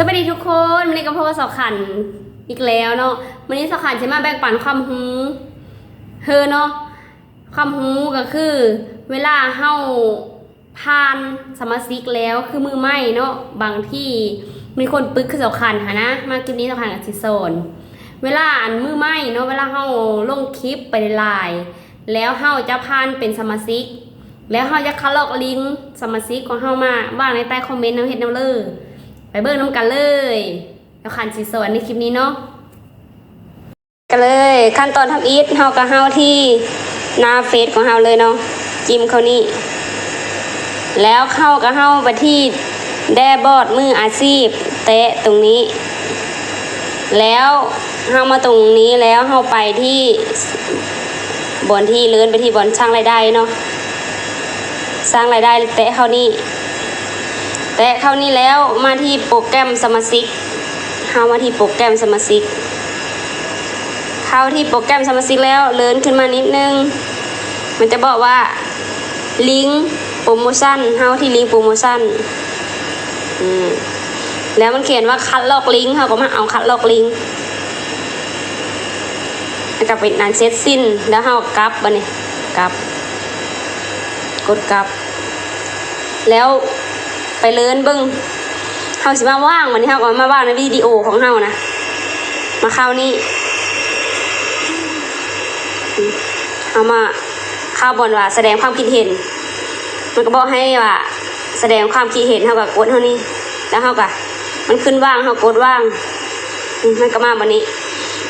ສະບາຍດີທຸກຄົນ, ມື້ນີ້ກໍພົບກັບສາວຂັນອີກແລ້ວເນາະ. ມື້ນີ້ສາວຂັນຊິມາແບ່ງປັນຄວາມຮູ້ເຮົາເນາະ. ຄວາມຮູ້ກໍຄື ເວລາເຮົາຜ່ານສະມາຊິກແລ້ວ ຄືມືໃໝ່ເນາະ, ບາງທີມີຄົນປຶກຄືສາວຂັນຫັ້ນນະ, ມາຄລິບນີ້ສາວຂັນກໍຊິສອນ ເວລາອັນມືໃໝ່ເນາະ, ເວລາເຮົາລົງຄລິບໄປຫຼາຍໆ ແລ້ວເຮົາຈະຜ່ານເປັນສະມາຊິກ ແລ້ວເຮົາຢາກຄັດລອກລິງສະມາຊິກຂອງເຮົາມາວາງໃນໃຕ້ຄອມເມັນນຳ ເຮັດແນວເລີ. ໄປເບິ່ງນຳກັນເລີຍ, ສາວຂັນຊິສອນໃນຄລິບນີ້ເນາະ. ກັນເລີຍ, ຂັ້ນຕອນທຳອິດ ເຮົາກໍເຂົ້າທີ່ໜ້າເຟສຂອງເຮົາເລີຍເນາະ, ຈິ້ມເຂົ້ານີ້ ແລ້ວເຮົາກໍເຂົ້າໄປທີ່ແດຊບອດມືອາຊີບ, ແຕະຕົງນີ້ ແລ້ວເຮົາມາຕົງນີ້ ແລ້ວເຮົາໄປທີ່ບ່ອນທີ່ເລື່ອນໄປທີ່ບ່ອນສ້າງລາຍໄດ້ເນາະ, ສ້າງລາຍໄດ້ ແຕະເຂົ້ານີ້ ແຕະເຂົ້ານີ້ແລ້ວມາທີ່ໂປຣແກຣມສະມາຊິກ, ເຮົາມາທີ່ໂປຣແກຣມສະມາຊິກ, ເຂົ້າທີ່ໂປຣແກຣມສະມາຊິກແລ້ວເລື່ອນຂຶ້ນມານິດໜຶ່ງ ມັນຈະບອກວ່າລິງໂປຣໂມຊັນ, ເຮົາທີ່ລິງໂປຣໂມຊັນ ອືມ ແລ້ວມັນຂຽນວ່າຄັດລອກລິງ, ເຮົາກໍມາເອົາຄັດລອກລິງ ແລ້ວກໍເປັນອັນເສັດສິ້ນ, ແລ້ວເຮົາກໍກັບ ບາດນີ້ກັບ ກົດກັບ ແລ້ວໄປເລີນເບິ່ງ, ເຮົາຊິມາວາງ ບາດນີ້ເຮົາກໍມາວາງໃນວິດີໂອຂອງເຮົານະ, ມາເຂົ້ານີ້ ເຮົາມາເຂົ້າບ່ອນວ່າສະແດງຄວາມຄິດເຫັນ, ມັນກໍບອກໃຫ້ວ່າສະແດງຄວາມຄິດເຫັນ, ເຮົາກໍກົດເທົ່ານີ້ ແລ້ວເຮົາກໍ ມັນຂຶ້ນວ່າງ ເຮົາກົດວ່າງ ອືມ ມັນກໍມາບາດນີ້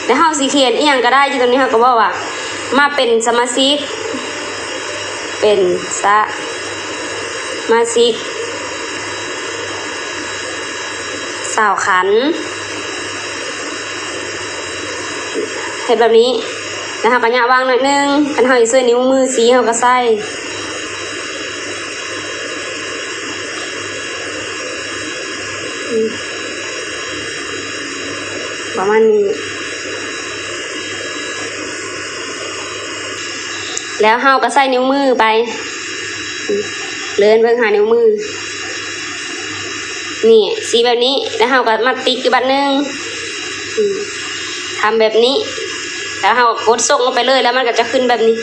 ແລ້ວເຮົາຊິຂຽນອີ່ຫຍັງກໍໄດ້, ຢູ່ຕົງນີ້ເຮົາກໍບອກວ່າມາເປັນສະມາຊິກ ເປັນສະມາຊິກສາວຂັນ ເຮັດແບບນີ້ ແລ້ວເຮົາກໍຍະວາງໜ້ອຍໜຶ່ງ, ຄັນເຮົາຊິໃສ່ນິ້ວມືຊີ້ ເຮົາກໍໃສ່ ອືມ ປະມານນີ້ ແລ້ວເຮົາກໍໃສ່ນິ້ວມືໄປ ອືມ ເລື່ອນເບິ່ງຫານິ້ວມື ນີ້ ສີແບບນີ້ ແລ້ວເຮົາກໍມາຕິກອີກບາດໜຶ່ງ ອືມ ທຳແບບນີ້ ແລ້ວເຮົາກໍກົດສົ່ງລົງໄປເລີຍ ແລ້ວມັນກໍຈະຂຶ້ນແບບນີ້